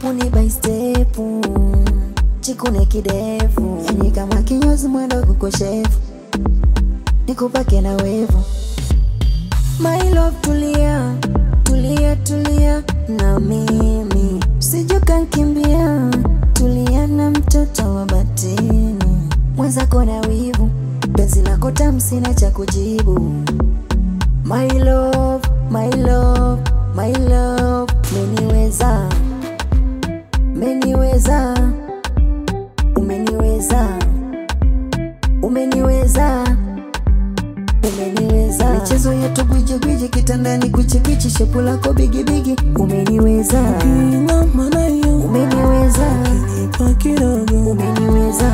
Step ni by step, chikune kidevu, yani kama kinyozi mwendo kukoshevu, nikupake na wevu. My love tulia, tulia tulia na mimi, usije nkimbia, tulia na mtoto wa batini. Mwenzako na wivu, penzi lako tamu sina cha kujibu. My love, my love, my love, umeniweza, umeniweza, umeniweza, umeniweza, umeniweza. Michezo yetu gwiji gwiji kitandani kwichi kwichi, shepu lako bigi bigi, umeniweza, umeniweza, umeniweza, umeniweza,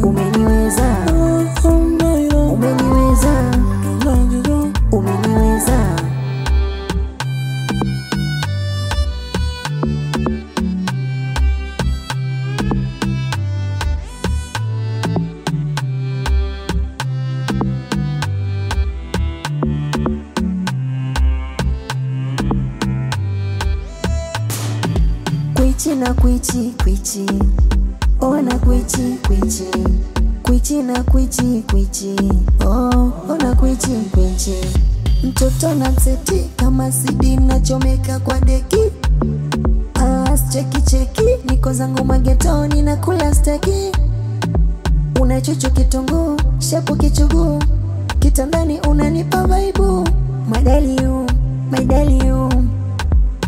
umeniweza, umeniweza, umeniweza. Kwichi na kwichi kwichi, ona kwichi kwichi, kwichi na kwichi kwichi, oh ona kwichi kwichi. Mtoto na mseti kama CD nachomeka kwa deki. Ah, cheki cheki, niko zangu magetoni na kula steki. Unachuchu kitunguu, shepu kichuguu, kitandani unanipa vaibu. My darling, my darling,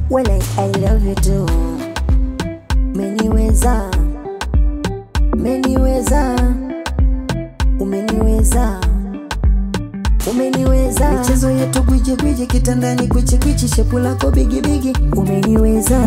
well I love you too. Umeniweza, umeniweza, umeniweza, umeniweza. Michezo yetu gwiji gwiji kitandani kwichi kwichi, shepu lako bigi bigi, umeniweza,